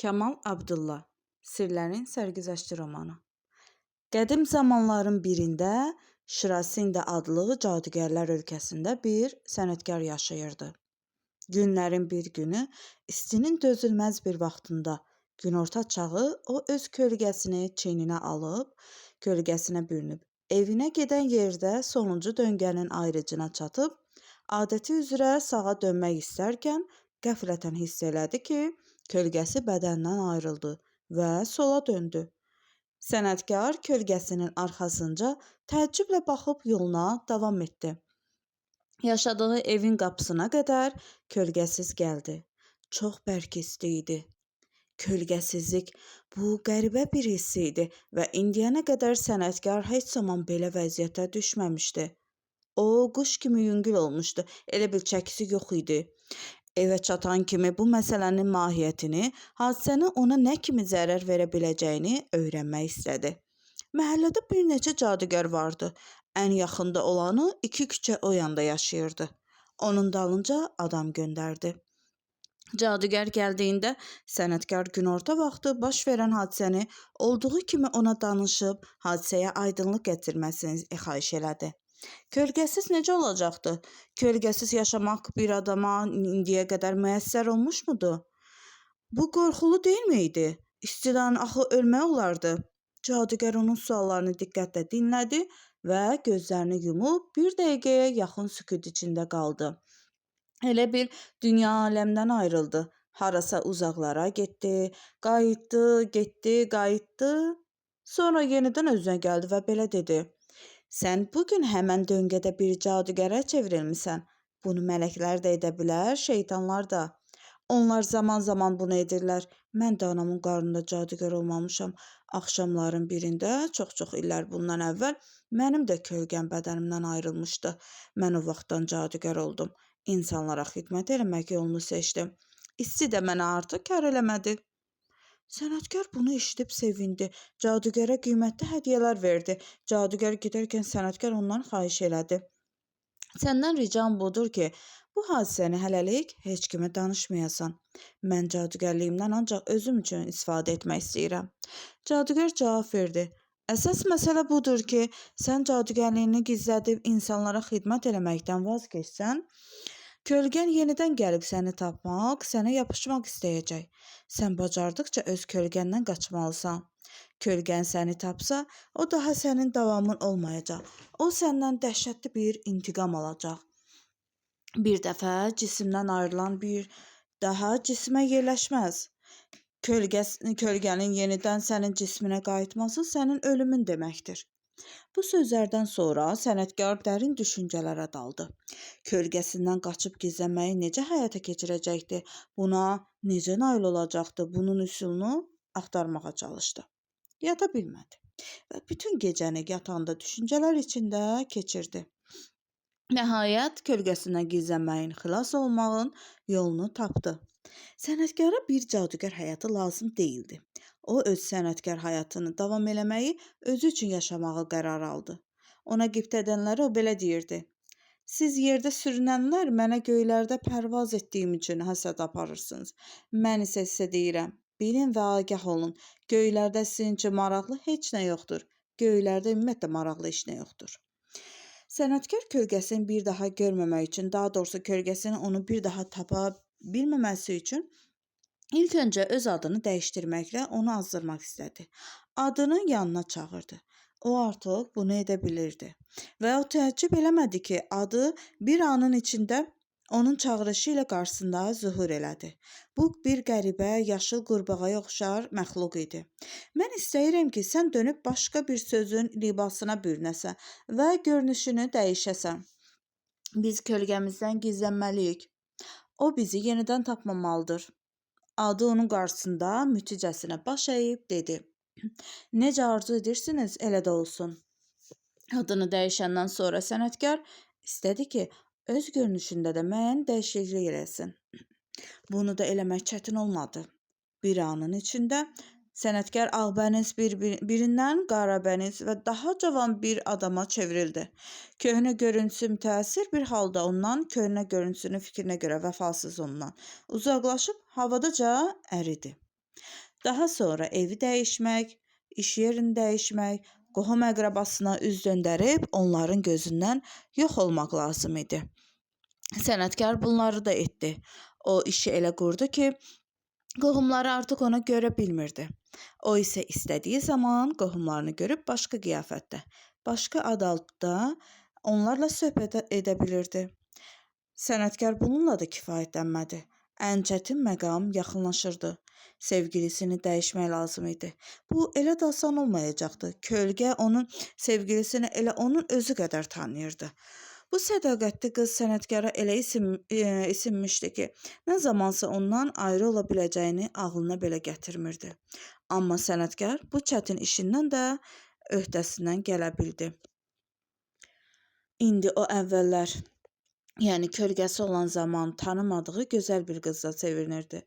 Kamal Abdulla Sirlərin Sərgüzəşti romanı. Qədim zamanların birində Şirasinda adlı cadugərlər ölkəsində bir sənətkar yaşayırdı. Günlərin bir günü istinin dözülməz bir vaxtında günorta çağı o öz kölgəsini çiyninə alıb, kölgəsinə bürünüb evinə gedən yerdə sonuncu döngənin ayrıcına çatıb, adəti üzrə sağa dönmək istərkən qəflətən hiss elədi ki, kölgəsi bədəndən ayrıldı və sola döndü. Sənətkar kölgəsinin arxasınca təəccüblə baxıb yoluna davam etdi. Yaşadığı evin qapısına qədər kölgəsiz gəldi. Çox bərk isti idi. Kölgəsizlik bu qəribə bir hiss idi və indiyənə qədər sənətkar heç zaman belə vəziyyətə düşməmişdi. O quş kimi yüngül olmuşdu, elə bil çəkisi yox idi. Evə çatan kimi bu məsələnin mahiyyətini, hadisənin ona nə kimi zərər verə biləcəyini öyrənmək istədi. Məhəllədə bir neçə cadugar vardı. Ən yaxında olanı iki küçə o yanda yaşayırdı. Onun dalınca adam göndərdi. Cadugar gəldiyində sənətkar günorta vaxtı baş verən hadisəni olduğu kimi ona danışıb, hadisəyə aydınlıq gətirməsini xahiş elədi. Kölgəsiz necə olacaqdı? Kölgəsiz yaşamaq bir adama indiyə qədər müyəssər olmuşmudu? Bu qorxulu deyilmi idi? İstidən axı ölmək olardı. Cadugar onun suallarını diqqətlə dinlədi və gözlərini yumub bir dəqiqəyə yaxın sükut içində qaldı. Elə bil dünya aləmdən ayrıldı. Harasa uzaqlara getdi, qayıtdı, getdi, qayıtdı. Sonra yenidən özünə gəldi və belə dedi: "Sən bu gün həmən döngədə bir cadugərə çevrilmisən. Bunu mələklər də edə bilər, şeytanlar da. Onlar zaman-zaman bunu edirlər. Mən də anamın qarnında cadugar olmamışam. Axşamların birində çox-çox illər bundan əvvəl mənim də kölgəm bədənimdən ayrılmışdı. Mən o vaxtdan cadugar oldum. İnsanlara xidmət eləmək yolunu seçdim. İsti də mənə artıq kar eləmədi." Sənətkar bunu eşidib sevindi. Cadugərə qiymətli hədiyyələr verdi. Cadugar gedərkən sənətkar ondan xahiş elədi: "Səndən ricam budur ki, bu hadisəni hələlik heç kimə danışmayasan. Mən cadugərliyimdən ancaq özüm üçün istifadə etmək istəyirəm." Cadugar cavab verdi: "Əsas məsələ budur ki, sən cadugərliyini gizlədib insanlara xidmət eləməkdən vaz keçsən, kölgən yenidən gəlib səni tapmaq, sənə yapışmaq istəyəcək. Sən bacardıqca öz kölgəndən qaçmalısan. Kölgən səni tapsa, o daha sənin davamın olmayacaq. O səndən dəhşətli bir intiqam alacaq. Bir dəfə cisimdən ayrılan bir daha cismə yerləşməz. Kölgənin yenidən sənin cisminə qayıtması sənin ölümün deməkdir." Bu sözlərdən sonra sənətkar dərin düşüncələrə daldı. Kölgəsindən qaçıb gizlənməyi necə həyata keçirəcəkdi? Buna necə nail olacaqdı? Bunun üsulunu axtarmağa çalışdı. Yata bilmədi və bütün gecəni yatanda düşüncələr içində keçirdi. Nəhayət kölgəsindən gizlənməyin, xilas olmağın yolunu tapdı. Sənətkara bir cadugar həyatı lazım deyildi. O öz sənətkar həyatını davam eləməyi, özü üçün yaşamağı qərar aldı. Ona qibtə edənlərə o belə deyirdi: "Siz yerdə sürünənlər mənə göylərdə pərvaz etdiyim üçün həsəd aparırsınız. Mən isə sizə deyirəm, bilin və agah olun. Göylərdə sizin üçün maraqlı heç nə yoxdur. Göylərdə ümumiyyətlə maraqlı heç nə yoxdur." Sənətkar kölgəsini bir daha görməmək üçün, daha doğrusu kölgəsini onu bir daha tapa bilməməsi üçün ilk öncə öz adını dəyişdirməklə onu azdırmaq istədi. Adını yanına çağırdı. O artıq bunu edə bilirdi. Və o təəccüb eləmədi ki, adı bir anın içində onun çağırışı ilə qarşısında zühur elədi. Bu bir qəribə, yaşıl qurbağaya oxşar məxluq idi. "Mən istəyirəm ki, sən dönüb başqa bir sözün libasına bürünəsən və görünüşünü dəyişəsən. Biz kölgəmizdən gizlənməliyik. O bizi yenidən tapmamalıdır." Adı onun qarşısında müticəsinə baş əyib dedi: "Necə arzu edirsiniz, elə də olsun." Adını dəyişəndən sonra sənətkar istədi ki, öz görünüşündə də müəyyən dəyişiklik eləsin. Bunu da eləmək çətin olmadı. Bir anın içində sənətkar ağbəniz birindən qarabəniz və daha cavan bir adama çevrildi. Köhnə görüntüsü mütəəssir bir halda ondan, köhnə görüntüsünün fikrinə görə vəfasız ondan uzaqlaşıb havadaca əridi. Daha sonra evi dəyişmək, iş yerini dəyişmək, qohum-əqrəbasına üz döndərib onların gözündən yox olmaq lazım idi. Sənətkar bunları da etdi. O işi elə qurdu ki, qohumları artıq ona görə bilmirdi. O isə istədiyi zaman qohumlarını görüb başqa qiyafətdə, başqa ad altında onlarla söhbət edə bilirdi. Sənətkar bununla da kifayətlənmədi. Ən çətin məqam yaxınlaşırdı. Sevgilisini dəyişmək lazım idi. Bu elə də asan olmayacaqdı. Kölgə onun sevgilisini elə onun özü qədər tanıyırdı. Bu sədaqətli qız sənətkara elə isinmişdi ki, nə zamansa ondan ayrı ola biləcəyini ağlına belə gətirmirdi. Amma sənətkar bu çətin işindən də öhdəsindən gələ bildi. İndi o əvvəllər, yəni kölgəsi olan zaman tanımadığı gözəl bir qızla sevinirdi.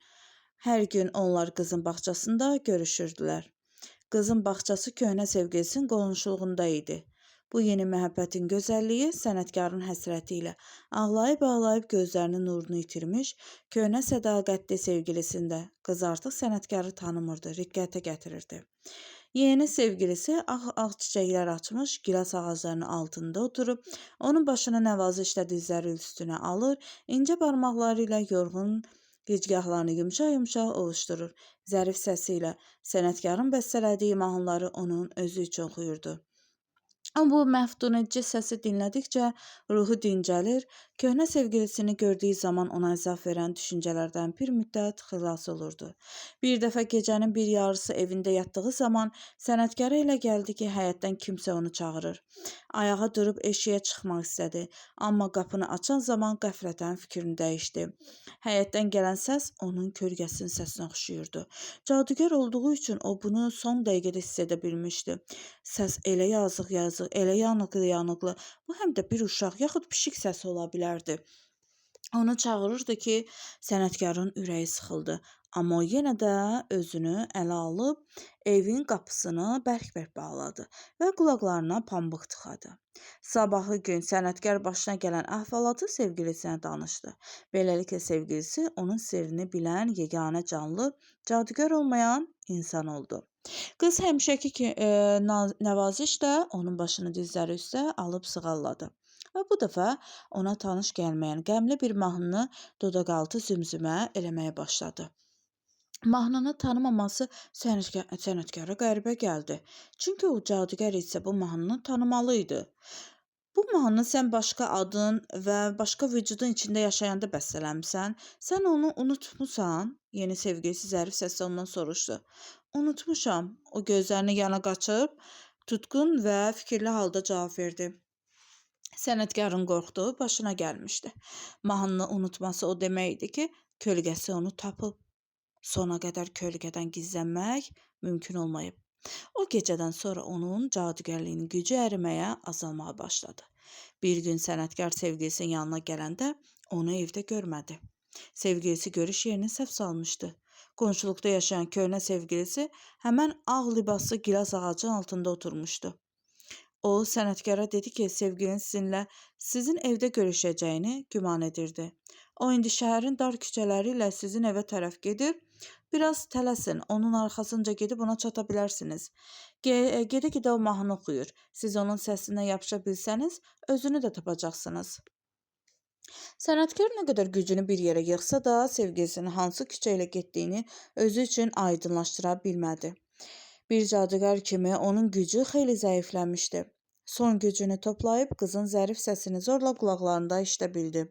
Hər gün onlar qızın bağçasında görüşürdülər. Qızın bağçası köhnə sevgilisinin qonşuluğunda idi. Bu yeni məhəbbətin gözəlliyi sənətkarın həsrəti ilə ağlayıb-ağlayıb gözlərinin nurunu itirmiş köhnə sədaqətli sevgilisində qız artıq sənətkarı tanımırdı, riqqətə gətirirdi. Yeni sevgilisi ağ-ağ çiçəklər açmış gilas ağaclarının altında oturub, onun başını nəvazişlə dizləri üstünə alır, incə barmaqları ilə yorğun gicgahlarını yumşaq-yumşaq ovuşdurur. Zərif səsi ilə sənətkarın bəstələdiyi mahnıları onun özü üçün oxuyurdu. O bu məftun edici səsi dinlədikcə ruhu dincəlir, köhnə sevgilisini gördüyü zaman ona əzab verən düşüncələrdən bir müddət xilas olurdu. Bir dəfə gecənin bir yarısı evində yatdığı zaman sənətkara elə gəldi ki, həyətdən kimsə onu çağırır. Ayağa durub eşiyə çıxmaq istədi, amma qapını açan zaman qəflətən fikrini dəyişdi. Həyətdən gələn səs onun kölgəsinin səsinə oxşayırdı. Cadugar olduğu üçün o bunu son dəqiqədə hiss edə bilmişdi. Səs elə yazıq-yazıq, elə yanıqlı-yanıqlı, bu həm də bir uşaq yaxud pişik səsi ola bilərdi. Onu çağırırdı ki, sənətkarın ürəyi sıxıldı. Amma o yenə də özünü ələ alıb evin qapısını bərk-bərk bağladı və qulaqlarına pambıq tıxadı. Sabahı gün sənətkar başına gələn əhvalatı sevgilisinə danışdı. Beləliklə sevgilisi onun sirrini bilən yeganə canlı, cadugar olmayan insan oldu. Qız həmişəki ki, nəvazişlə onun başını dizləri üstə alıb sığalladı. Və bu dəfə ona tanış gəlməyən qəmli bir mahnını dodaqaltı zümzümə eləməyə başladı. Mahnını tanımaması sənətkara qəribə gəldi. Çünki o cadugar isə bu mahnını tanımalı idi. Bu mahnını sən başqa adın və başqa vücudun içində yaşayanda bəstələmisən. Sən onu unutmusan? Yeni sevgilisi zərif səslə ondan soruşdu. Unutmuşam. O gözlərini yana qaçıb, tutqun və fikirli halda cavab verdi. Sənətkarın qorxduğu başına gəlmişdi. Mahnını unutması o demək idi ki, kölgəsi onu tapıb. Sona qədər kölgədən gizlənmək mümkün olmayıb. O gecədən sonra onun cadugərliyinin gücü əriməyə, azalmağa başladı. Bir gün sənətkar sevgilisinin yanına gələndə onu evdə görmədi. Sevgilisi görüş yerini səhv salmışdı. Qonşuluqda yaşayan köhnə sevgilisi həmən ağ libaslı gilas ağacının altında oturmuşdu. O sənətkara dedi ki, sevgilinin sizinlə sizin evdə görüşəcəyini güman edirdi. O indi şəhərin dar küçələri ilə sizin evə tərəf gedir. Biraz tələsin, onun arxasınca gedib ona çata bilərsiniz. Gedə-gedə o mahnı oxuyur. Siz onun səsinə yapışa bilsəniz, özünü də tapacaqsınız. Sənətkar nə qədər gücünü bir yerə yığsa da, sevgilisinin hansı küçə ilə getdiyini özü üçün aydınlaşdıra bilmədi. Bir cadugar kimi onun gücü xeyli zəifləmişdi. Son gücünü toplayıb qızın zərif səsini zorla qulaqlarında eşidə bildi.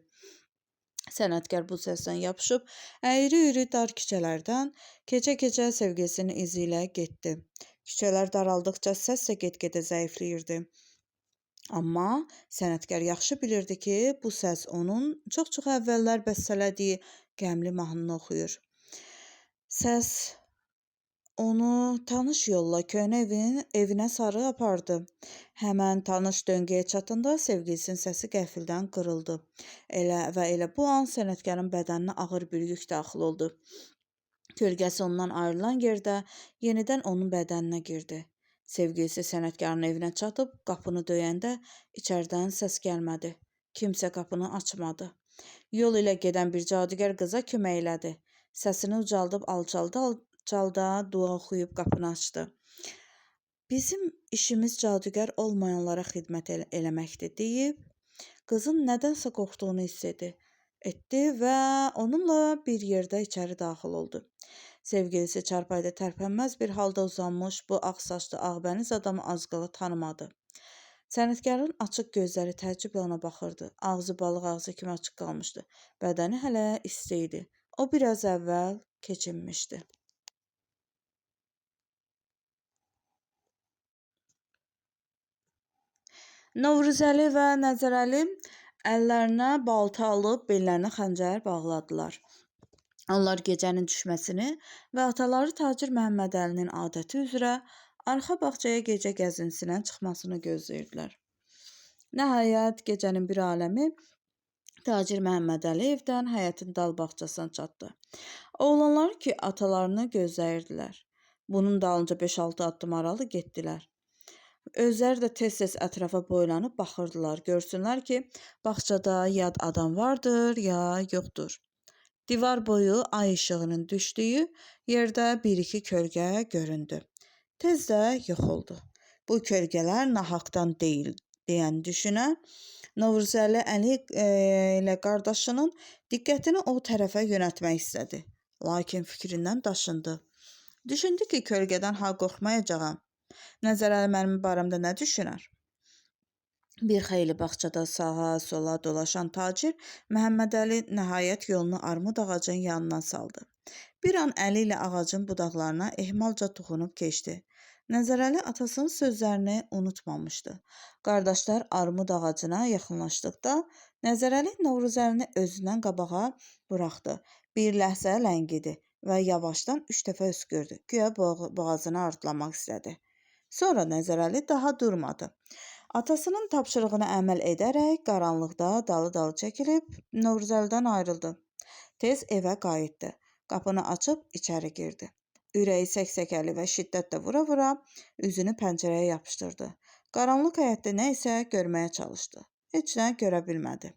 Sənətkar bu səsdən yapışıb əyri-üyrü dar küçələrdən keçə-keçə sevgilisinin izi ilə getdi. Küçələr daraldıqca səs də get-gedə zəifləyirdi. Amma sənətkar yaxşı bilirdi ki, bu səs onun çox-çox əvvəllər bəstələdiyi qəmli mahnını oxuyur. Səs onu tanış yolla köhnə evinə sarı apardı. Həmən tanış döngəyə çatanda sevgilisinin səsi qəfildən qırıldı. Elə bu an sənətkarın bədəninə ağır bir yük daxil oldu. Kölgəsi ondan ayrılan yerdə yenidən onun bədəninə girdi. Sevgilisi sənətkarın evinə çatıb qapını döyəndə içəridən səs gəlmədi. Kimsə qapını açmadı. Yol ilə gedən bir cadugar qıza kömək elədi. Səsini ucaldıb alçaldı, Çalda dua oxuyub qapını açdı. Bizim işimiz cadugar olmayanlara xidmət eləməkdir deyib, qızın nədənsə qorxduğunu hiss etdi və onunla bir yerdə içəri daxil oldu. Sevgilisi çarpayıda tərpənməz bir halda uzanmış bu ağ saçlı ağbəniz adamı az qala tanımadı. Sənətkarın açıq gözləri təəccüblə ona baxırdı. Ağzı balıq ağzı kimi açıq qalmışdı. Bədəni hələ isti idi. O biraz əvvəl keçinmişdi. Novruzəli və Nəzərəli əllərinə balta alıb bellərinə xəncər bağladılar. Onlar gecənin düşməsini və ataları tacir Məhəmmədəlinin adəti üzrə arxa bağçaya gecə gəzintisinə çıxmasını gözləyirdilər. Nəhayət, gecənin bir aləmi tacir Məhəmmədəli evdən həyətin dal bağçasına çatdı. Oğlanlar ki, atalarını gözləyirdilər. Bunun dalınca 5-6 addım aralı getdilər. Özləri də tez-tez ətrafa boylanıb baxırdılar, görsünlər ki, bağçada yad adam vardır ya yoxdur. Divar boyu ay işığının düşdüyü yerdə bir-iki kölgə göründü. Tez də yox oldu. Bu kölgələr nahaqdan deyil deyən düşünə Novruzəli Əli ilə qardaşının diqqətini o tərəfə yönəltmək istədi. Lakin fikrindən daşındı. Düşündü ki, kölgədən ha qorxmayacağam. Nəzərəli mənim barəmdə nə düşünər? Bir xeyli bağçada sağa, sola dolaşan tacir Məhəmmədəli nəhayət yolunu armud ağacının yanından saldı. Bir an əli ilə ağacın budaqlarına ehmalca toxunub keçdi. Nəzərəli atasının sözlərini unutmamışdı. Qardaşlar armud ağacına yaxınlaşdıqda Nəzərəli Novruzəlini özündən qabağa buraxdı. Bir ləhzə ləngidi və yavaşdan 3 dəfə öskürdü. Güya boğazını arıtlamaq istədi. Sonra Nəzərəli daha durmadı. Atasının tapşırığına əməl edərək qaranlıqda dalı-dalı çəkilib Novruzəlidən ayrıldı. Tez evə qayıtdı. Qapını açıb içəri girdi. Ürəyi səksəkəli və şiddətlə vura-vura üzünü pəncərəyə yapışdırdı. Qaranlıq həyətdə nə isə görməyə çalışdı. Heç nə görə bilmədi.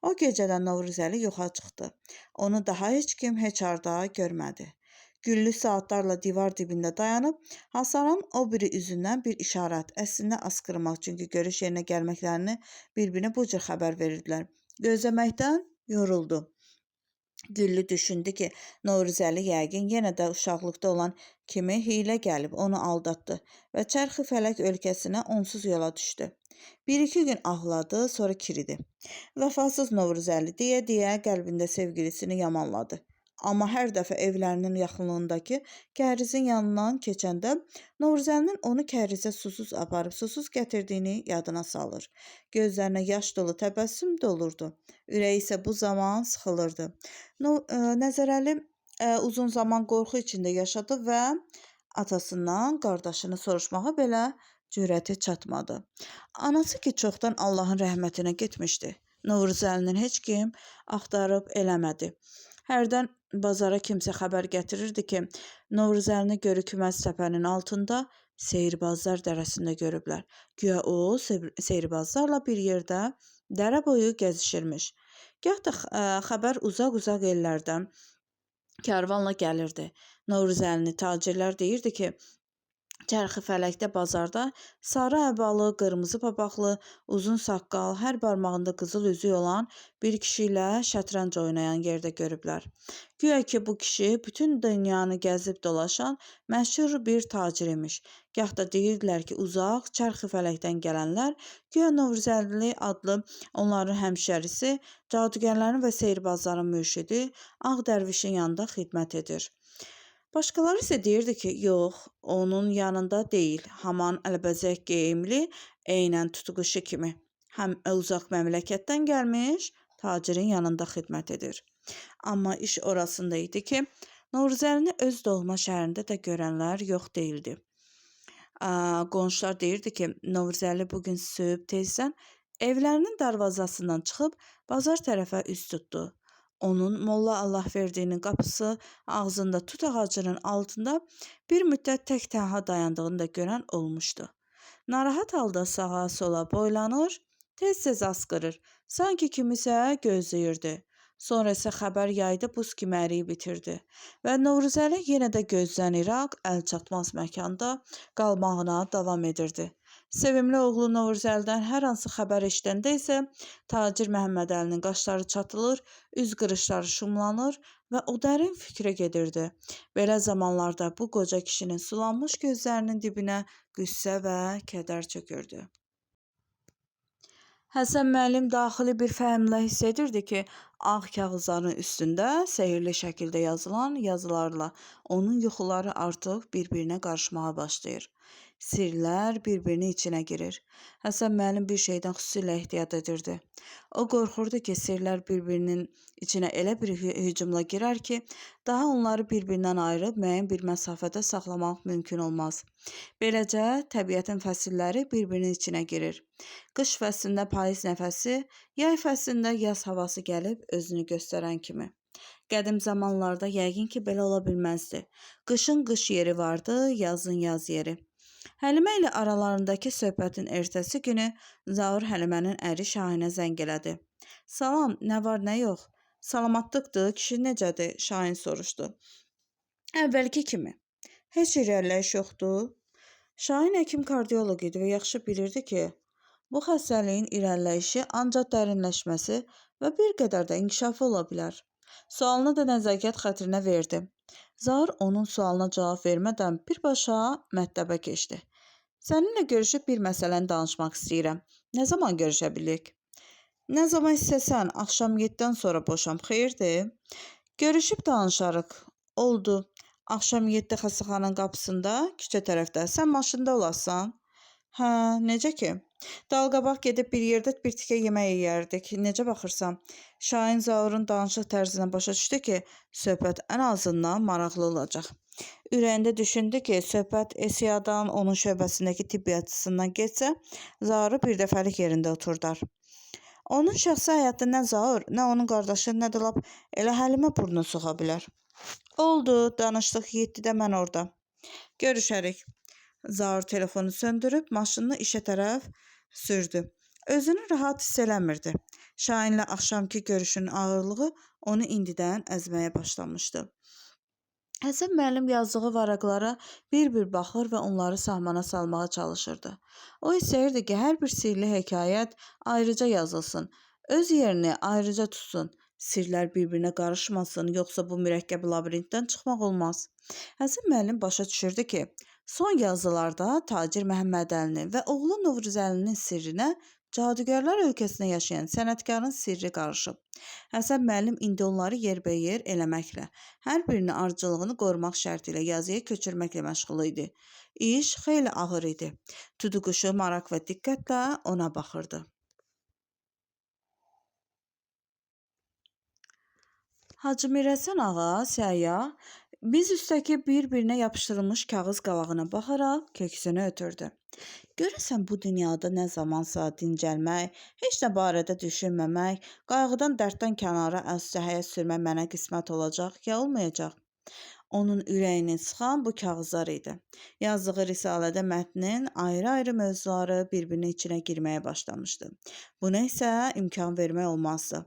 O gecədən Novruzəli yoxa çıxdı. Onu daha heç kim heç harda görmədi. Güllü saatlarla divar dibində dayanıb, hasarın o biri üzündən bir işarət, əslində asqırmaq, çünki görüş yerinə gəlməklərini bir-birinə bu cür xəbər verirdilər. Gözləməkdən yoruldu. Güllü düşündü ki, Novruzəli yəqin yenə də uşaqlıqda olan kimi hiylə gəlib onu aldatdı və çərxi fələk ölkəsinə onsuz yola düşdü. Bir-iki gün ağladı, sonra kiridi. Vəfasız Novruzəli deyə-deyə qəlbində sevgilisini yamanladı. Amma hər dəfə evlərinin yaxınlığındakı kəhrizin yanından keçəndə Novruzəlinin onu kəhrizə susuz aparıb susuz gətirdiyini yadına salır. Gözlərinə yaş dolu təbəssüm dolurdu. Ürəyi isə bu zaman sıxılırdı. Nəzərəli uzun zaman qorxu içində yaşadı və atasından qardaşını soruşmağa belə cürəti çatmadı. Anası ki, çoxdan Allahın rəhmətinə getmişdi. Novruzəlinin heç kim axtarıb eləmədi. Hərdən bazara kimsə xəbər gətirirdi ki, Novruzəlini Görükməz təpənin altında Seyrbazlar dərəsində görüblər. Güya o, seyrbazlarla bir yerdə dərə boyu gəzişirmiş. Gah da xəbər uzaq-uzaq ellərdən karvanla gəlirdi. Novruzəlini tacirlər deyirdi ki, çərxi fələkdə bazarda sarı əbalı, qırmızı papaqlı, uzun saqqal, hər barmağında qızıl üzük olan bir kişi ilə şətrənc oynayan yerdə görüblər. Güya ki, bu kişi bütün dünyanı gəzib dolaşan məşhur bir tacir imiş. Gah da deyirdilər ki, uzaq çərxi fələkdən gələnlər güya Novruzəli adlı onların həmşərisi, cadugərlərin və seyrbazların mürşidi Ağ Dərvişin yanında xidmət edir. Başqaları isə deyirdi ki, yox, onun yanında deyil, haman əlbəzək geyimli, eynən tutuquşu kimi. Həm uzaq məmləkətdən gəlmiş, tacirin yanında xidmət edir. Amma iş orasında idi ki, Novruzəlini öz doğma şəhərində də görənlər yox deyildi. Qonşular deyirdi ki, Novruzəli bugün sübh tezdən evlərinin darvazasından çıxıb bazar tərəfə üz tutdu. Onun Molla Allahverdinin qapısı ağzında tut ağacının altında bir müddət tək tənha dayandığını da görən olmuşdu. Narahat halda sağa sola boylanır, tez-tez asqırır, sanki kimisə gözləyirdi. Sonra isə xəbər yayda buz kimi əriyib bitirdi və Novruzəli yenə də gözdən iraq, əlçatmaz məkanda qalmağına davam edirdi. Sevimli oğlu Novruzəlidən hər hansı xəbər eşidəndə isə tacir Məhəmmədəlinin qaşları çatılır, üz qırışları şumlanır və o dərin fikrə gedirdi. Belə zamanlarda bu qoca kişinin sulanmış gözlərinin dibinə qüssə və kədər çökürdü. Həsən müəllim daxili bir fəhmlə hiss edirdi ki, ağ kağızların üstündə sehirli şəkildə yazılan yazılarla onun yuxuları artıq bir-birinə qarışmağa başlayır. Sirlər bir-birinin içinə girir. Həsən müəllim bir şeydən xüsusilə ehtiyat edirdi. O qorxurdu ki, sirlər bir-birinin içinə elə bir hücumla girər ki, daha onları bir-birindən ayırıb müəyyən bir məsafədə saxlamaq mümkün olmaz. Beləcə, təbiətin fəsilləri bir-birinin içinə girir. Qış fəslində payız nəfəsi, yay fəslində yaz havası gəlib özünü göstərən kimi. Qədim zamanlarda yəqin ki, belə ola bilməzdi. Qışın qış yeri vardı, yazın yaz yeri. Həlimə ilə aralarındakı söhbətin ertəsi günü Zaur Həlimənin əri Şahinə zəng elədi. Salam, nə var, nə yox? Salamatlıqdır, kişi necədir? Şahin soruşdu. Əvvəlki kimi. Heç irəliləyiş yoxdur. Şahin həkim kardioloq idi və yaxşı bilirdi ki, bu xəstəliyin irəliləyişi ancaq dərinləşməsi və bir qədər də inkişafı ola bilər. Sualını da nəzakət xətrinə verdi. Zaur onun sualına cavab vermədən birbaşa mətləbə keçdi. Səninlə görüşüb bir məsələni danışmaq istəyirəm. Nə zaman görüşə bilirik? Nə zaman istəsən, axşam 7-dən sonra boşam, xeyirdir? Görüşüb danışarıq. Oldu. Axşam 7 xəstəxananın qapısında, küçə tərəfdə. Sən maşında olasan? Hə, necə ki? Dalqabaq gedib bir yerdə bir tikə yemək yeyərdik. Necə baxırsan? Şahin Zaurun danışıq tərzindən başa düşdü ki, söhbət ən azından maraqlı olacaq. Ürəyində düşündü ki, söhbət Esiyadan, onun şöbəsindəki tibbiyatçısından getsə, Zauru bir dəfəlik yerində oturdar. Onun şəxsi həyatında nə Zaur, nə onun qardaşı, nə də lap elə Həlimə burnunu soxa bilər. Oldu, danışdıq 7-də mən orada. Görüşərik. Zaur telefonu söndürüb maşınını işə tərəf sürdü. Özünü rahat hiss eləmirdi. Şahinlə axşamkı görüşün ağırlığı onu indidən əzməyə başlamışdı. Həsən müəllim yazdığı varaqlara bir-bir baxır və onları sahmana salmağa çalışırdı. O istəyirdi ki, hər bir sirli hekayət ayrıca yazılsın, öz yerini ayrıca tutsun. Sirlər bir-birinə qarışmasın, yoxsa bu mürəkkəb labirintdən çıxmaq olmaz. Həsən müəllim başa düşürdü ki, son yazılarda tacir Məhəmmədəlinin və oğlu Novruzəlinin sirrinə cadugərlər ölkəsində yaşayan sənətkarın sirri qarışıb. Həsən müəllim indi onları yerbəyer eləməklə, hər birinin ardıcıllığını qorumaq şərti ilə yazıya köçürməklə məşğul idi. İş xeyli ağır idi. Tutuquşu maraq və diqqətlə ona baxırdı. Hacı Mirəsən ağa səyyah biz üstəki bir-birinə yapışdırılmış kağız qalağına baxaraq köksünü ötürdü. Görəsən bu dünyada nə zamansa dincəlmək, heç nə barədə düşünməmək, qayğıdan dərddən kənara əlüstə həyat sürmək mənə qismət olacaq ya olmayacaq? Onun ürəyini sıxan bu kağızlar idi. Yazdığı risalədə mətnin ayrı-ayrı mövzuları bir-birinin içinə girməyə başlamışdı. Buna isə imkan vermək olmazdı.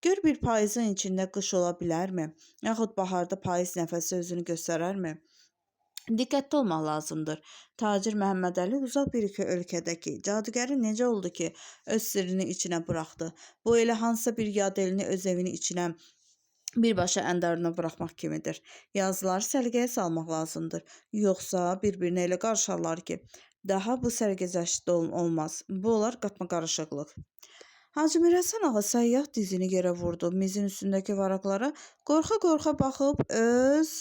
Gör bir payızın içində qış ola bilərmi? Yaxud baharda payız nəfəsi özünü göstərərmi? Diqqətli olmaq lazımdır. Tacir Məhəmmədəli uzaq bir ölkədəki cadugəri necə oldu ki, öz sirrini içinə buraxdı? Bu elə hansısa bir yad elini öz evinin içinə birbaşa əndarına buraxmaq kimidir. Yazıları səliqəyə salmaq lazımdır. Yoxsa bir-birinə elə qarışarlar ki, daha bu sərgüzəşt olmaz. Bu olar qatma qarışıqlıq. Hacı Mirəsən ağa səyyah dizini yerə vurdu. Mizin üstündəki varaqlara qorxa-qorxa baxıb öz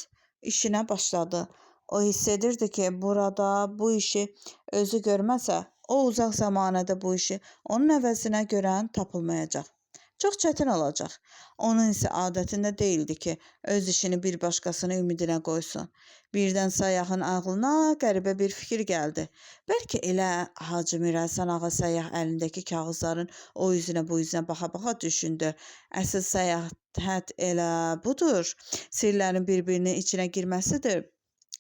işinə başladı. O hiss edirdi ki, burada bu işi özü görməsə, o uzaq zamanədə bu işi onun əvəzinə görən tapılmayacaq. Çox çətin olacaq. Onun isə adətində deyildi ki, öz işini bir başqasının ümidinə qoysun. Birdən səyyahın ağlına qəribə bir fikir gəldi. Bəlkə elə Hacı Mirəsən ağa səyyah əlindəki kağızların o üzünə bu üzünə baxa-baxa düşündü. Əsl səyahət elə budur. Sirlərin bir-birinin içinə girməsidir.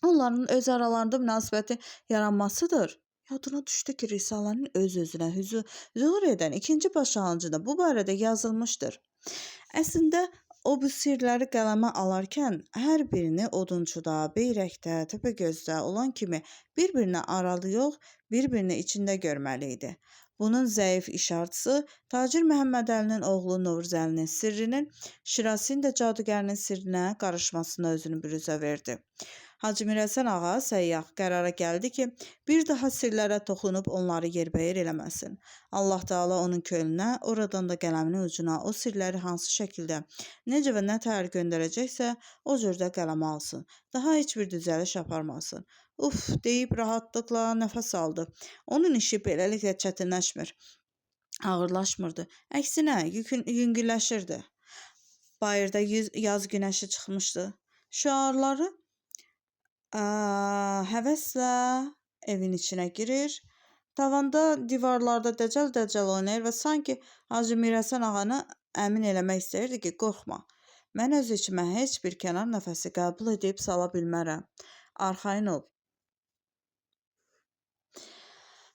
Onların öz aralarında münasibəti yaranmasıdır. Yadına düşdü ki, risalənin öz-özünə zuhur edən ikinci başlanğıcında bu barədə yazılmışdır. Əslində, O bu sirləri qələmə alarkən hər birini odunçuda, Beyrəkdə, Təpəgözdə olan kimi bir-birinə aralı yox, bir-birini içində görməli idi. Bunun zəif işartısı tacir Məhəmmədəlinin oğlu Novruzəlinin sirrinin Şirasində cadugərinin sirrinə qarışmasına özünü büruzə verdi. Hacı Mirəsən ağa səyyah qərara gəldi ki, bir daha sirlərə toxunub onları yerbəyer eləməsin. Allah Teala onun könlünə, oradan da qələminin ucuna o sirləri hansı şəkildə, necə və nə təhər göndərəcəksə, o cürdə qələmə alsın. Daha heç bir düzəliş aparmasın. Uf, deyib rahatlıqla nəfəs aldı. Onun işi beləliklə çətinləşmir, ağırlaşmırdı. Əksinə, yükün yüngülləşirdi. Bayırda yaz günəşi çıxmışdı. Şüarları həvəslə evin içinə girir. Tavanda, divarlarda dəcəl-dəcəl oynayır və sanki Hacı Mirəsən ağanı əmin eləmək istəyirdi ki, qorxma. Mən öz içimə heç bir kənar nəfəsi qəbul edib sala bilmərəm. Arxayın ol.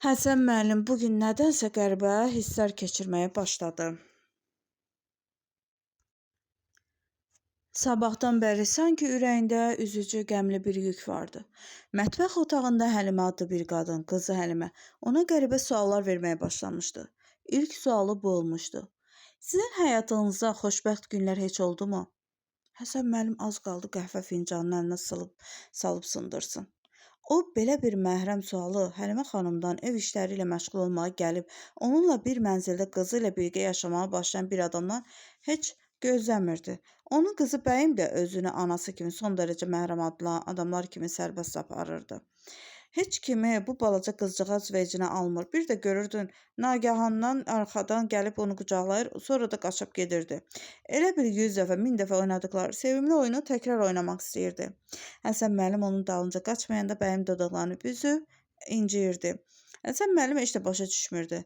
Həsən müəllim bu gün nədənsə qəribə hisslər keçirməyə başladı. Sabahdan bəri sanki ürəyində üzücü, qəmli bir yük vardı. Mətbəx otağında Həlimə adlı bir qadın, qızı Həlimə, ona qəribə suallar verməyə başlamışdı. İlk sualı bu olmuşdu. Sizin həyatınızda xoşbəxt günlər heç oldu mu? Həsən müəllim az qaldı qəhvə fincanını əlinə salıb sındırsın. O, belə bir məhrəm sualı Həlimə xanımdan ev işləri ilə məşğul olmağa gəlib, onunla bir mənzildə qızı ilə birgə yaşamağa başlayan bir adamdan heç gözləmirdi. Onun qızı bəyim də özünü anası kimi son dərəcə məhrəm adamlar kimi sərbəst aparırdı. Heç kimi bu balaca qızcığaz vecinə almır. Bir də görürdün, nagahandan arxadan gəlib onu qucaqlayır, sonra da qaçıb gedirdi. Elə bir 100 dəfə, 1000 dəfə oynadıqları sevimli oyunu təkrar oynamaq istəyirdi. Həsən müəllim onun dalınca qaçmayanda bəyim dodaqlarını büzüb inciyirdi. Həsən müəllim heç də başa düşmürdü.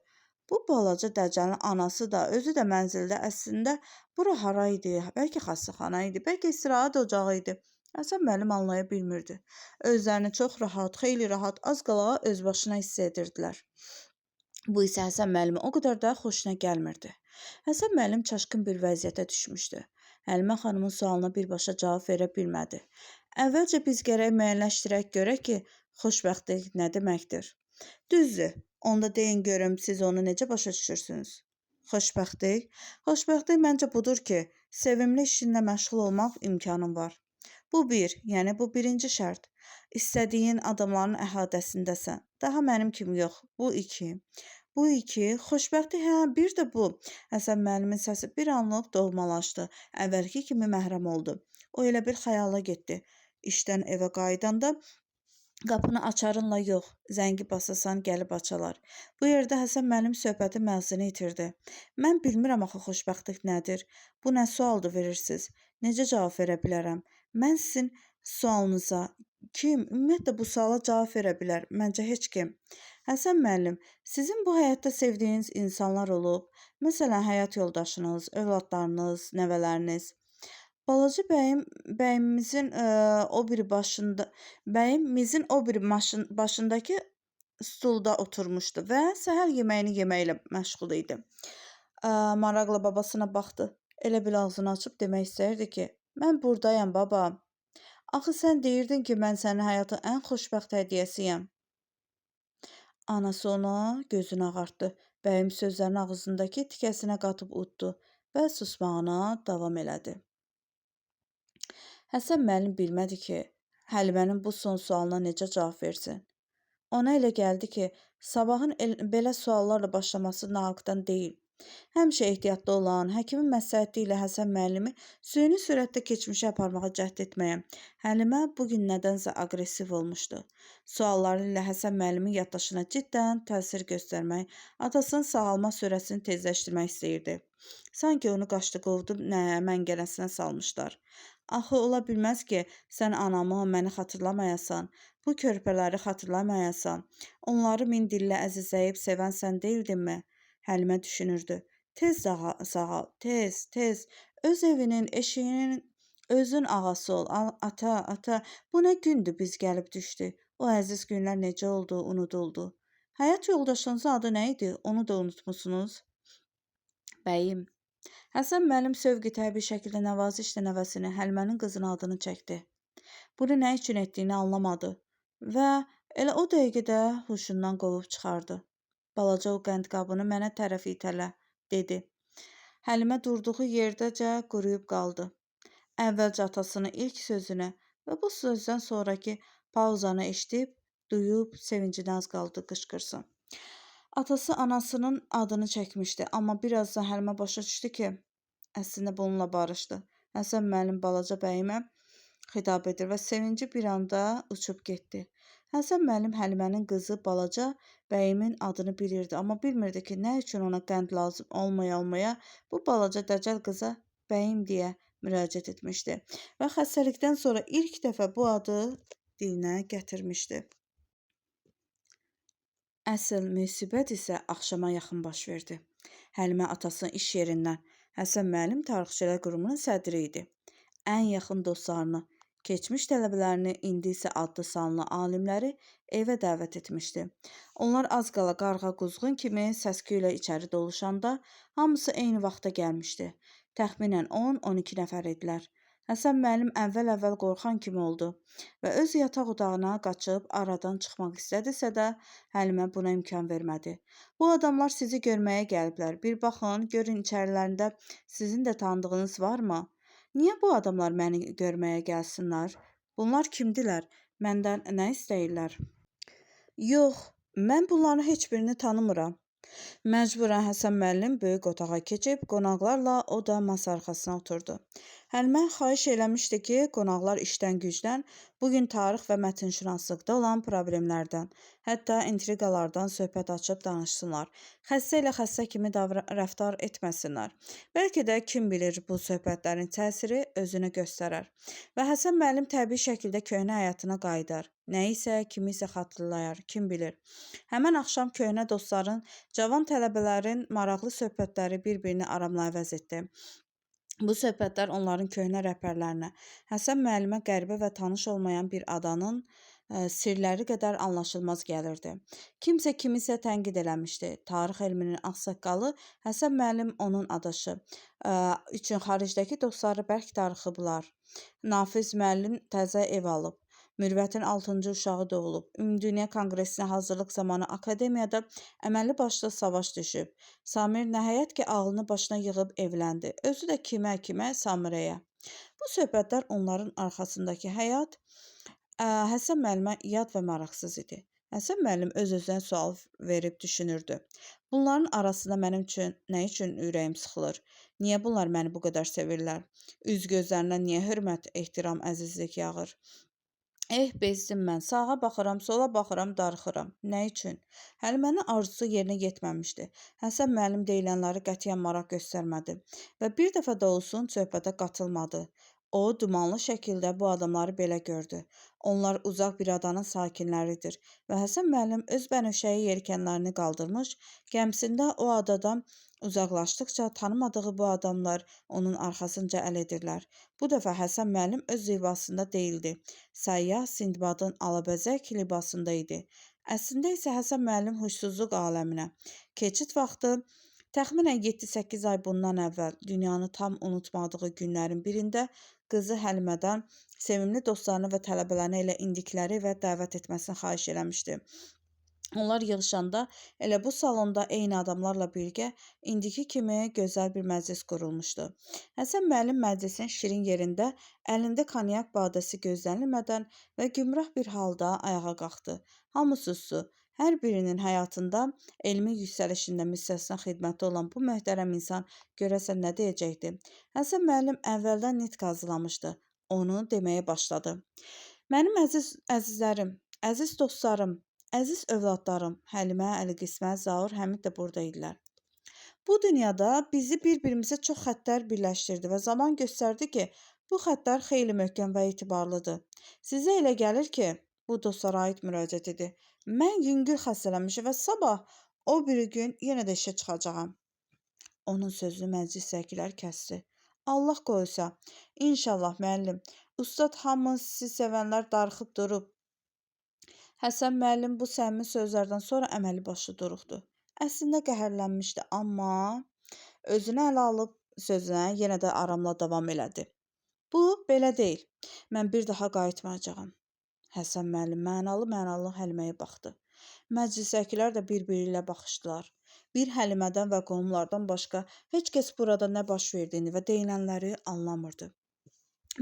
Bu balaca dəcəlin anası da, özü də mənzildə əslində bura hara idi? Bəlkə xəstəxana idi, bəlkə istirahət ocağı idi. Həsən müəllim anlaya bilmirdi. Özlərini çox rahat, xeyli rahat, az qala öz başına hiss edirdilər. Bu isə Həsən müəllimin o qədər də xoşuna gəlmirdi. Həsən müəllim çaşqın bir vəziyyətə düşmüşdü. Həlimə xanımın sualına birbaşa cavab verə bilmədi. Əvvəlcə biz gərək müəyyənləşdirək görək ki, xoşbəxtlik nə deməkdir? Düzdür, onda deyin görüm siz onu necə başa düşürsünüz? Xoşbəxtlik? Xoşbəxtlik məncə budur ki, sevimli işinlə məşğul olmaq imkanın var. Bu bir, yəni bu birinci şərt. İstədiyin adamların əhatəsindəsən. Daha mənim kimi yox. Bu iki. Bu iki. Xoşbəxtlik, hə, bir də bu. Həsən müəllimin səsi bir anlıq doğmalaşdı. Əvvəlki kimi məhrəm oldu. O elə bir xəyala getdi. İşdən evə qayıdanda qapını açarınla yox, zəngi basasan gəlib açalar. Bu yerdə Həsən müəllim söhbətin məğzini itirdi. Mən bilmirəm axı xoşbəxtlik nədir? Bu nə sualdır verirsiniz? Necə cavab verə bilərəm? Mən sizin sualınıza kim ümumiyyətlə bu suala cavab verə bilər? Məncə heç kim. Həsən müəllim, sizin bu həyatda sevdiyiniz insanlar olub? Məsələn, həyat yoldaşınız, övladlarınız, nəvələriniz. Balaca bəyim, bəyimizin o biri başında, bəyim mizin o biri başındakı stulda oturmuşdu və səhər yeməyini yeməklə məşğul idi. Maraqla babasına baxdı. Elə bil ağzını açıb demək istəyirdi ki, mən buradayam baba. Axı sən deyirdin ki, mən sənin həyatın ən xoşbəxt hədiyyəsiyəm. Anası ona gözünü ağartdı. Bəyim sözlərini ağzındakı tikəsinə qatıb uddu və susmağına davam elədi. Həsən müəllim bilmədi ki, Həlimənin bu son sualına necə cavab versin. Ona elə gəldi ki, sabahın belə suallarla başlaması nahaqdan deyil. Həmişə ehtiyatlı olan, həkimin məsləhəti ilə Həsən müəllimi süni sürətdə keçmişə aparmağa cəhd etməyən Həlimə bu gün nədənsə aqressiv olmuşdu. Sualları ilə Həsən müəllimin yaddaşına ciddən təsir göstərmək, atasının sağalma sürəsini tezləşdirmək istəyirdi. Sanki onu qaçdı qovdu məngənəsinə salmışlar. Axı ola bilməz ki, sən anamı, məni xatırlamayasan, bu körpələri xatırlamayasan. Onları min dillə əzizləyib sevən sən deyildinmi? Həlimə düşünürdü. Tez sağal, tez, tez. Öz evinin, eşiyinin özün ağası ol. Ata, ata, bu nə gündür biz gəlib düşdük. O əziz günlər necə oldu, unuduldu. Həyat yoldaşınızın adı nə idi? Onu da unutmusunuz. Bəyim. Həsən müəllim sövqü təbii şəkildə nəvazişlə nəvəsini, Həlimənin qızının adını çəkdi. Bunu nə üçün etdiyini anlamadı və elə o dəqiqədə huşundan qovub çıxardı. Balaca o qənd qabını mənə tərəf itələ, dedi. Həlimə durduğu yerdəcə quruyub qaldı. Əvvəlcə atasının ilk sözünü və bu sözdən sonraki pauzanı eşidib, duyub, sevincindən az qaldı qışqırsın. Atası anasının adını çəkmişdi, amma birazdan Həlimə başa düşdü ki, əslində bununla barışdı. Həsən müəllim balaca bəyimə xitab edir və sevinci bir anda uçub getdi. Həsən müəllim Həlimənin qızı balaca bəyimin adını bilirdi, amma bilmirdi ki, nə üçün ona qənd lazım olmaya bu balaca dəcəl qıza bəyim deyə müraciət etmişdi və xəstəlikdən sonra ilk dəfə bu adı dilinə gətirmişdi. Əsl müsibət isə axşama yaxın baş verdi. Həlimə atasının iş yerindən, Həsən müəllim Tarixçilər Qurumunun sədri idi. Ən yaxın dostlarını, keçmiş tələbələrini, indi isə adlı sanlı alimləri evə dəvət etmişdi. Onlar az qala qarğa quzğun kimi səs-küylə içəri doluşanda hamısı eyni vaxtda gəlmişdi. Təxminən 10-12 nəfər idilər. Həsən müəllim əvvəl-əvvəl qorxan kimi oldu və öz yataq otağına qaçıb aradan çıxmaq istədisə də Həlimə buna imkan vermədi. Bu adamlar sizi görməyə gəliblər. Bir baxın, görün içərilərində sizin də tanıdığınız varmı? Niyə bu adamlar məni görməyə gəlsinlər? Bunlar kimdilər? Məndən nə istəyirlər? Yox, mən bunların heç birini tanımıram. Məcburən Həsən müəllim böyük otağa keçib, qonaqlarla o da masa arxasına oturdu. Həlimə xahiş eləmişdi ki, qonaqlar işdən gücdən, bugün tarix və mətnşünaslıqda olan problemlərdən, hətta intriqalardan söhbət açıb danışsınlar. Xəstə ilə xəstə kimi rəftar etməsinlər. Bəlkə də kim bilir bu söhbətlərin təsiri özünü göstərər. Və Həsən müəllim təbii şəkildə köhnə həyatına qayıdar. Nəyisə, kimisə xatırlayar, kim bilir. Həmən axşam köhnə dostların, cavan tələbələrin maraqlı söhbətləri bir-birini aramla əvəz etdi. Bu söhbətlər onların köhnə rəhbərlərinə, Həsən müəllimə qəribə və tanış olmayan bir adanın sirləri qədər anlaşılmaz gəlirdi. Kimsə kimisə tənqid eləmişdi. Tarix elminin ağsaqqalı Həsən müəllim onun adaşı üçün xaricdəki dostları bərk darıxıblar. Nafiz müəllim təzə ev alıb. Mürvətin 6-cı uşağı doğulub. Ümumdünya Konqresinə hazırlıq zamanı akademiyada əməlli başlı savaş düşüb. Samir nəhayət ki, ağlını başına yığıb evləndi. Özü də kimə Samirəyə. Bu söhbətlər onların arxasındakı həyat Həsən müəllimə yad və maraqsız idi. Həsən müəllim öz-özünə sual verib düşünürdü. Bunların arasında mənim üçün nə üçün ürəyim sıxılır? Niyə bunlar məni bu qədər sevirlər? Üz gözlərindən niyə hörmət, ehtiram, əzizlik yağır? Eh, bezdim mən. Sağa baxıram, sola baxıram, darıxıram. Nə üçün? Həlimənin arzusu yerinə yetməmişdi. Həsən müəllim deyilənləri qətiyyən maraq göstərmədi və bir dəfə də olsun söhbətə qatılmadı. O, dumanlı şəkildə bu adamları belə gördü. Onlar uzaq bir adanın sakinləridir və Həsən müəllim öz bənövşəyi yelkənlərini qaldırmış, gəmisində o adadan uzaqlaşdıqca tanımadığı bu adamlar onun arxasınca əl edirlər. Bu dəfə Həsən müəllim öz libasında deyildi. Səyyah Sindbadın alabəzək libasında idi. Əslində isə Həsən müəllim huşsuzluq aləminə keçid vaxtı təxminən 7-8 ay bundan əvvəl dünyanı tam unutmadığı günlərin birində qızı Həlimədən sevimli dostlarını və tələbələrini elə indikləri evə dəvət etməsini xahiş eləmişdi. Onlar yığışanda elə bu salonda eyni adamlarla birgə indiki kimi gözəl bir məclis qurulmuşdu. Həsən müəllim məclisin şirin yerində əlində konyak badəsi gözlənilmədən və gümrah bir halda ayağa qalxdı. Hamı susdu. Hər birinin həyatında elmi yüksəlişində müstəsna xidməti olan bu möhtərəm insan görəsən nə deyəcəkdi? Həsən müəllim əvvəldən nitq hazırlamışdı. Onu deməyə başladı. Mənim əzizlərim, əziz dostlarım, əziz övladlarım, Həlimə, Əli Qismət, Zaur, Həmid də burada idilər. Bu dünyada bizi bir-birimizə çox xəttlər birləşdirdi və zaman göstərdi ki, bu xəttlər xeyli möhkəm və etibarlıdır. Sizə elə gəlir ki, bu dostlara aid müraciət idi. Mən yüngül xəstələnmişəm və sabah o biri gün yenə də işə çıxacağam. Onun sözünü məclisdəkilər kəsdi. Allah qoysa, inşallah müəllim, ustad hamı sizi sevənlər darıxıb durub. Həsən müəllim bu səmimi sözlərdən sonra əməli başı duruxdu. Əslində qəhərlənmişdi, amma özünü ələ alıb sözünə yenə də aramla davam elədi. Bu belə deyil. Mən bir daha qayıtmayacağam. Həsən müəllim mənalı-mənalı Həliməyə baxdı. Məclisdəkilər də bir-biri ilə baxışdılar. Bir Həlimədən və qohumlardan başqa heç kəs burada nə baş verdiyini və deyilənləri anlamırdı.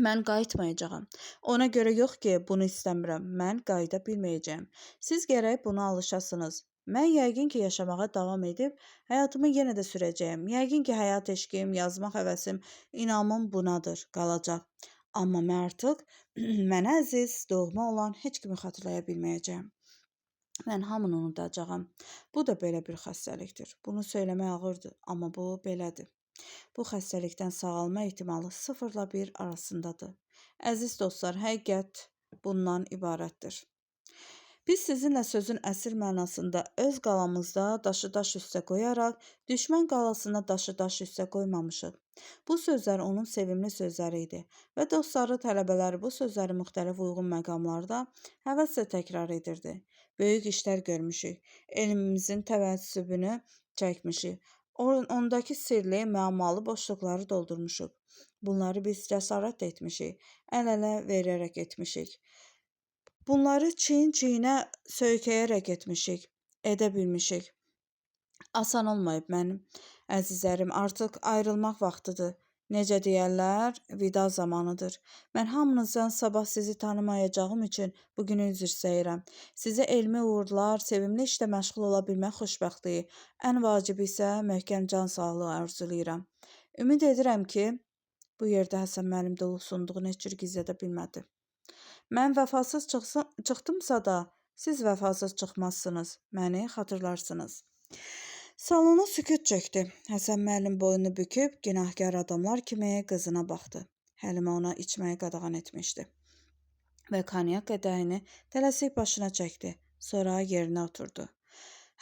Mən qayıtmayacağam. Ona görə yox ki, bunu istəmirəm. Mən qayıda bilməyəcəyəm. Siz gərək buna alışasınız. Mən yəqin ki, yaşamağa davam edib həyatımı yenə də sürəcəyəm. Yəqin ki, həyat eşqim, yazmaq həvəsim, inamım bunadır, qalacaq. Amma mən artıq mənə əziz, doğma olan heç kimi xatırlaya bilməyəcəyəm. Mən hamını unudacağam. Bu da belə bir xəstəlikdir. Bunu söyləmək ağırdır, amma bu belədir. Bu xəstəlikdən sağalma ehtimalı 0 ilə 1 arasındadır. Əziz dostlar, həqiqət bundan ibarətdir. Biz sizinlə sözün əsl mənasında öz qalamızda daşı daş üstə qoyaraq düşmən qalasına daşı daş üstə qoymamışıq. Bu sözlər onun sevimli sözləri idi və dostları, tələbələri bu sözləri müxtəlif uyğun məqamlarda həvəslə təkrar edirdi. Böyük işlər görmüşük, elmimizin təvəssübünü çəkmişik, ondakı sirli, müəmmalı boşluqları doldurmuşuq. Bunları biz cəsarət etmişik, əl-ələ verərək etmişik. Bunları çiyin-çiyinə söykəyərək etmişik, edə bilmişik. Asan olmayıb mənim əzizlərim, artıq ayrılmaq vaxtıdır. Necə deyərlər, vida zamanıdır. Mən hamınızdan sabah sizi tanımayacağım üçün bugün üzr istəyirəm. Sizə elmi uğurlar, sevimli işlə məşğul ola bilmək xoşbəxtliyi, ən vacibi isə möhkəm can sağlığı arzulayıram. Ümid edirəm ki, bu yerdə Həsən müəllim doluxsunduğunu heç cür gizlədə bilmədi. Mən vəfasız çıxdımsa da, siz vəfasız çıxmazsınız, məni xatırlarsınız. Salona sükut çökdü. Həsən müəllim boynunu büküb günahkar adamlar kimi qızına baxdı. Həlimə ona içməyi qadağan etmişdi və konyak qədəhini tələsik başına çəkdi. Sonra yerinə oturdu.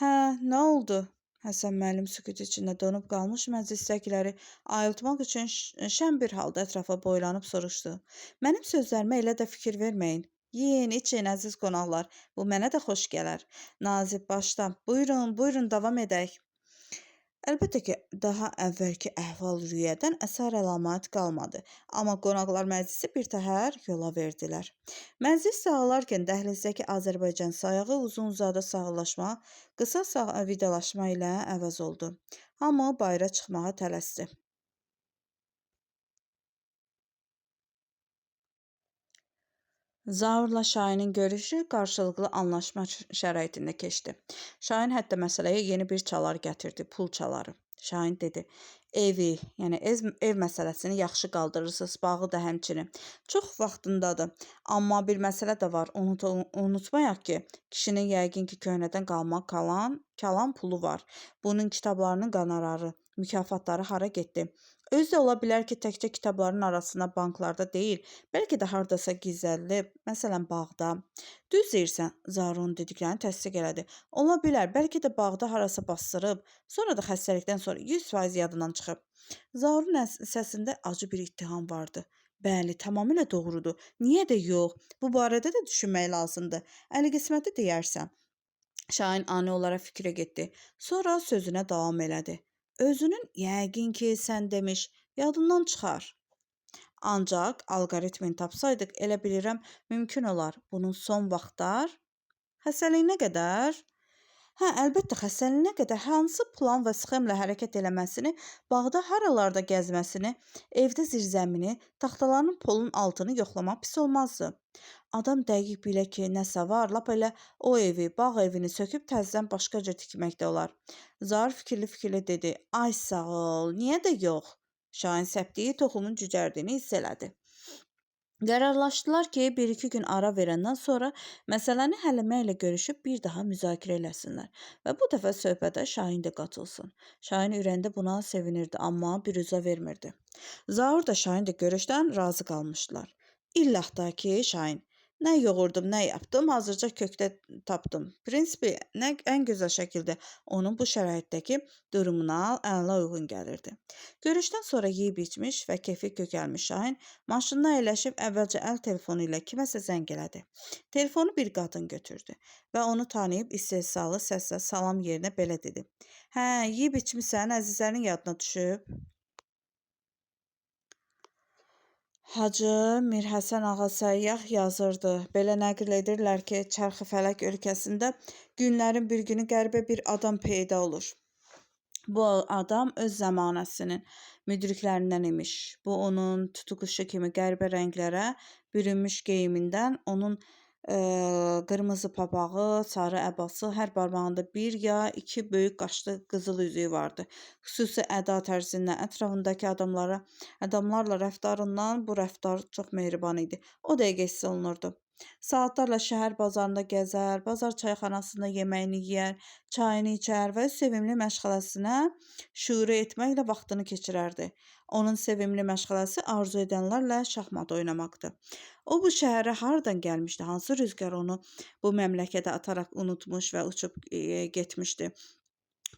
Hə, nə oldu? Həsən müəllim sükut içində donub qalmış məclisdəkiləri ayıltmaq üçün şən bir halda ətrafa boylanıb soruşdu. Mənim sözlərimə elə də fikir verməyin. Yeyin, için əziz qonaqlar. Bu mənə də xoş gələr. Nazib başdan. Buyurun, buyurun, davam edək. Əlbəttə ki, daha əvvəlki əhval-rüyədən əsər əlamət qalmadı. Amma qonaqlar məclisi bir təhər yola verdilər. Məclis sağalarkən dəhlizdəki Azərbaycan sayağı uzun-uzadı sağollaşma, qısa vidalaşma ilə əvəz oldu. Hamı bayıra çıxmağa tələsdi. Zaurla Şahinin görüşü qarşılıqlı anlaşma şəraitində keçdi. Şahin hətta məsələyə yeni bir çalar gətirdi, pul çaları. Şahin dedi, evi, yəni ev məsələsini yaxşı qaldırırsınız, bağı da həmçinin. Çox vaxtındadır. Amma bir məsələ də var, unutmayaq ki, kişinin yəqin ki, köhnədən qalma kalan pulu var. Bunun kitablarının qonorarı, mükafatları hara getdi? Özü də ola bilər ki, təkcə kitabların arasında banklarda deyil, bəlkə də hardasa gizlədilib, məsələn bağda. Düz deyirsən, Zaurun dediklərini təsdiq elədi. Ola bilər, bəlkə də bağda harasa bastırıb, sonra da xəstəlikdən sonra 100% yadından çıxıb. Zaurun səsində acı bir ittiham vardı. Bəli, tamamilə doğrudur. Niyə də yox? Bu barədə də düşünmək lazımdır. Əli qisməti deyərsən. Şahin ani olaraq fikrə getdi. Sonra sözünə davam elədi. Özünün yəqin ki, sən demiş, yadından çıxar. Ancaq alqoritmini tapsaydıq, elə bilirəm, mümkün olar. Bunun son vaxtlar xəstəliyinə qədər, hə, əlbəttə xəstəliyinə qədər hansı plan və sxemlə hərəkət eləməsini, bağda haralarda gəzməsini, evdə zirzəmini, taxtaların polun altını yoxlamaq pis olmazdı. Adam dəqiq bilə ki, nəsə var, lap elə o evi, bağ evini söküb təzədən başqa cür tikmək də olar. Zaur fikirli-fikirli dedi, ay sağ ol, niyə də yox? Şahin səpdiyi toxumun cücərdiyini hiss elədi. Qərarlaşdılar ki, bir-iki gün ara verəndən sonra məsələni Həlimə ilə görüşüb bir daha müzakirə eləsinlər və bu dəfə söhbətə Şahin də qatılsın. Şahin ürəyində buna sevinirdi, amma büruzə vermirdi. Zaur da Şahin də görüşdən razı qalmışdılar. İllah da ki, Şahin, nə yoğurdum, nə yapdım, hazırca kökdə tapdım. Prinsipi ən gözəl şəkildə onun bu şəraitdəki durumuna əla uyğun gəlirdi. Görüşdən sonra yeyib içmiş və kefi kökəlmiş Şahin maşınına əyləşib əvvəlcə əl telefonu ilə kiməsə zəng elədi. Telefonu bir qadın götürdü və onu tanıyıb istehzalı səslə salam yerinə belə dedi. Hə, yeyib içmisən, əzizlərin yadına düşüb. Hacı Mirhəsən ağa Səyyah yazırdı. Belə nəql edirlər ki, Çərxi-fələk ölkəsində günlərin bir günü qəribə bir adam peyda olur. Bu adam öz zəmanəsinin müdriklərindən imiş. Bu onun tutuquşu kimi qəribə rənglərə bürünmüş geyimindən, onun qırmızı papağı, sarı əbası, hər barmağında bir ya iki böyük qaşlı qızıl üzüyü vardı. Xüsusi əda tərzindən, ətrafındakı adamlarla rəftarından bu rəftar çox mehriban idi. O dəqiqə hiss olunurdu. Saatlarla şəhər bazarında gəzər, bazar çayxanasında yeməyini yeyər, çayını içər və sevimli məşğələsinə şüur etməklə vaxtını keçirərdi. Onun sevimli məşğələsi arzu edənlərlə şahmat oynamaqdı. O bu şəhərə hardan gəlmişdi? Hansı rüzgar onu bu məmləkətə ataraq unutmuş və uçub getmişdi?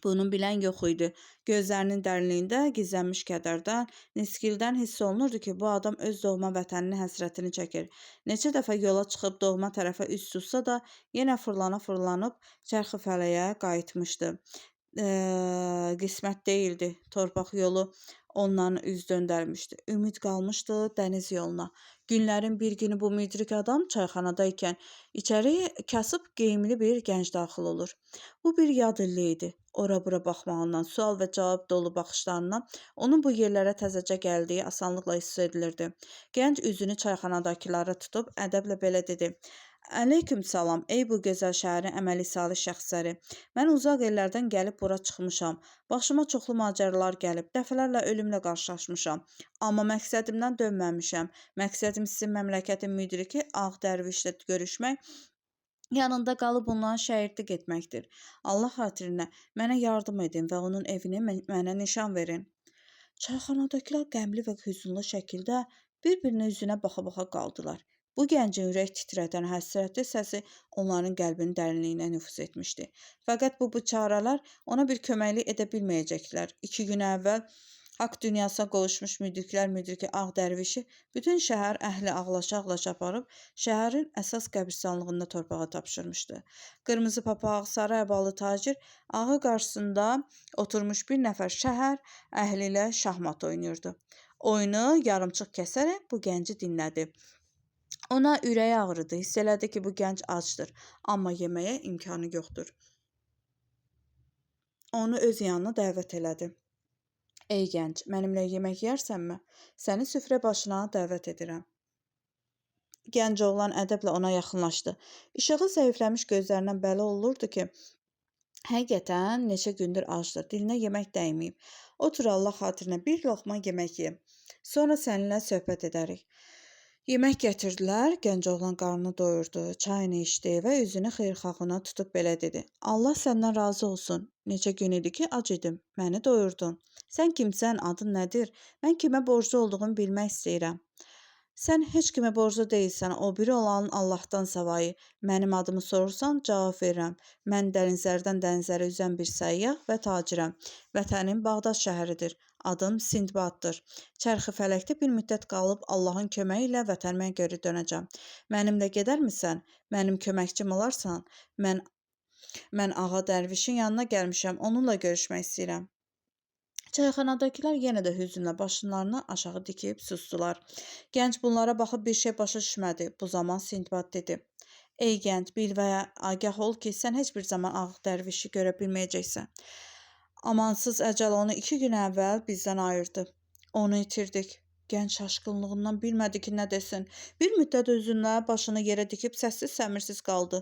Bunu bilən yox idi. Gözlərinin dərinliyində gizlənmiş kədərdən, niskildən hiss olunurdu ki, bu adam öz doğma vətəninin həsrətini çəkir. Neçə dəfə yola çıxıb doğma tərəfə üz tutsa da, yenə fırlana-fırlanıb çərxi-fələyə qayıtmışdı. Qismət deyildi. Torpaq yolu ondan üz döndərmişdi. Ümid qalmışdı dəniz yoluna. Günlərin bir günü bu müdrik adam çayxanada ikən içəri kasıb geyimli bir gənc daxil olur. Bu bir yad illi idi. Ora-bura baxmağından, sual və cavab dolu baxışlarından onun bu yerlərə təzəcə gəldiyi asanlıqla hiss edilirdi. Gənc üzünü çayxanadakılara tutub ədəblə belə dedi: Əleyküm salam, ey bu gözəl şəhərin əməli salih şəxsləri. Mən uzaq ellərdən gəlib bura çıxmışam. Başıma çoxlu macəralar gəlib, dəfələrlə ölümlə qarşılaşmışam. Amma məqsədimdən dönməmişəm. Məqsədim sizin məmləkətin müdriki Ağ Dərvişlə görüşmək, yanında qalıb ondan şəgirdlik etməkdir. Allah xatirinə mənə yardım edin və onun evini mənə nişan verin. Çayxanadakılar qəmli və hüzünlü şəkildə bir-birinin üzünə baxa-baxa qaldılar. Bu gəncin ürək titrədən həsrətli səsi onların qəlbinin dərinliyinə nüfuz etmişdi. Fəqət bu biçarələr ona bir köməklik edə bilməyəcəkdilər. 2 gün əvvəl haqq dünyasına qovuşmuş müdriklər müdriki Ağ Dərvişi bütün şəhər əhli ağlaşa-ağlaşa aparıb şəhərin əsas qəbristanlığında torpağa tapşırmışdı. Qırmızı papaq, sarı əbalı tacir ağı qarşısında oturmuş bir nəfər şəhər əhli ilə şahmat oynayırdı. Oyunu yarımçıq kəsərək bu gənci dinlədi. Ona ürəyi ağrıdı, hiss elədi ki, bu gənc acdır, amma yeməyə imkanı yoxdur. Onu öz yanına dəvət elədi. Ey gənc, mənimlə yemək yeyərsənmi? Səni süfrə başına dəvət edirəm. Gənc oğlan ədəblə ona yaxınlaşdı. İşığı zəifləmiş gözlərindən bəli olurdu ki, həqiqətən neçə gündür acdır, dilinə yemək dəyməyib. Otur Allah xatirinə bir loxma yemək ye. Sonra səninlə söhbət edərik. Yemək gətirdilər, gənc oğlan qarnını doyurdu, çayını içdi və üzünü xeyirxahına tutub belə dedi: Allah səndən razı olsun. Neçə gün idi ki, ac idim, məni doyurdun. Sən kimsən, adın nədir? Mən kimə borclu olduğumu bilmək istəyirəm. Sən heç kimə borclu deyilsən, o biri olanın Allahdan savayı. Mənim adımı sorursan, cavab verirəm. Mən dənizlərdən dənizlərə üzən bir səyyah və tacirəm. Vətənim Bağdad şəhəridir. Adım Sindbaddır. Çərxi-fələkdə bir müddət qalıb Allahın köməyi ilə vətənimə geri dönəcəm. Mənimlə gedərmisən? Mənim köməkçim olarsan? Mən Ağa Dərvişin yanına gəlmişəm, onunla görüşmək istəyirəm. Çayxanadakılar yenə də hüzünlə başlarını aşağı dikib sustular. Gənc bunlara baxıb bir şey başa düşmədi. Bu zaman Sindbad dedi: Ey gənc, bil və agah ol ki, sən heç bir zaman Ağ Dərvişi görə bilməyəcəksən. Amansız əcəl onu 2 gün əvvəl bizdən ayırdı. Onu itirdik. Gənc şaşqınlığından bilmədi ki, nə desin. Bir müddət özünlə başını yerə dikib səssiz-səmirsiz qaldı.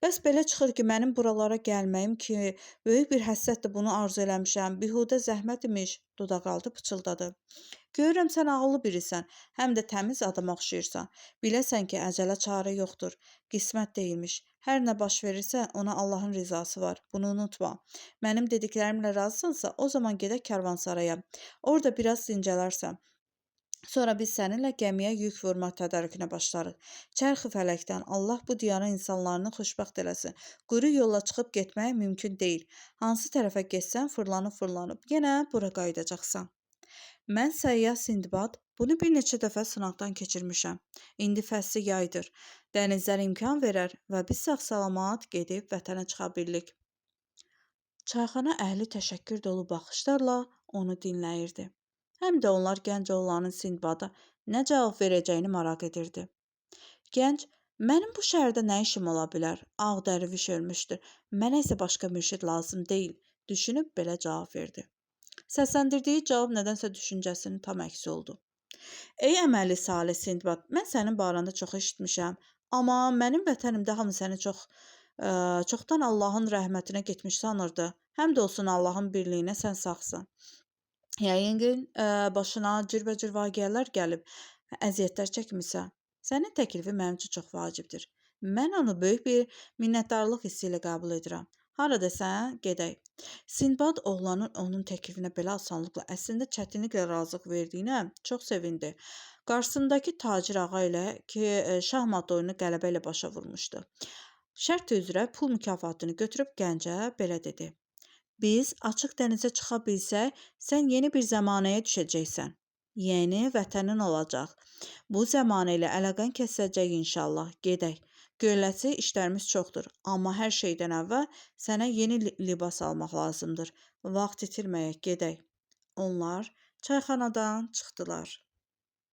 Bəs belə çıxır ki, mənim buralara gəlməyim ki, böyük bir həsrətlə bunu arzu eləmişəm, bihudə zəhmət imiş, dodaqaltı pıçıldadı. Görürəm sən ağıllı birisən, həm də təmiz adama oxşayırsan. Biləsən ki, əcələ çarə yoxdur, qismət deyilmiş. Hər nə baş verirsə, ona Allahın rizası var. Bunu unutma. Mənim dediklərimlə razısansa, o zaman gedək karvansaraya. Orada biraz dincələrsən. Sonra biz səninlə gəmiyə yük vurmaq tədarükünə başlarıq. Çərxi-fələkdən Allah bu diyarın insanlarını xoşbəxt eləsin. Quru yolla çıxıb getmək mümkün deyil. Hansı tərəfə getsən fırlanıb-fırlanıb yenə bura qayıdacaqsan. Mən səyyah Sindbad bunu bir neçə dəfə sınaqdan keçirmişəm. İndi fəsli yaydır. Dənizlər imkan verər və biz sağ-salamat gedib vətənə çıxa bilirik. Çayxana əhli təşəkkür dolu baxışlarla onu dinləyirdi. Həm də onlar gənc oğlanın Sindbada Nə cavab verəcəyini maraq edirdi. Gənc, mənim bu şəhərdə nə işim ola bilər? Ağ dərviş ölmüşdür. Mənə isə başqa mürşid lazım deyil. Düşünüb belə cavab verdi. Səsləndirdiyi cavab nədənsə düşüncəsinin tam əksi oldu. Ey əməli salih Sindbad, mən sənin barəndə çox eşitmişəm, amma mənim vətənimdə hamı səni çoxdan Allahın rəhmətinə getmiş sanırdı. Həmd olsun Allahın birliyinə, sən sağsan. Yəqin başına cürbəcür vaqiələr gəlib, əziyyətlər çəkmisən. Sənin təklifin mənim üçün çox vacibdir. Mən onu böyük bir minnətdarlıq hissi ilə qəbul edirəm. Hara desən, gedək. Sindbad oğlanın onun təklifinə belə asanlıqla, əslində çətinliklə razılıq verdiyinə çox sevindi. Qarşısındakı tacir ağa ilə ki, şahmat oyunu qələbə ilə başa vurmuşdu. Şərt üzrə pul mükafatını götürüb gəncə belə dedi: Biz açıq dənizə çıxa bilsək, sən yeni bir zəmanəyə düşəcəksən. Yeni vətənin olacaq. Bu zəmanə ilə əlaqən kəsiləcək inşallah. Gedək. Görüləsi işlərimiz çoxdur, amma hər şeydən əvvəl sənə yeni libas almaq lazımdır. Vaxt itirməyək, gedək. Onlar çayxanadan çıxdılar.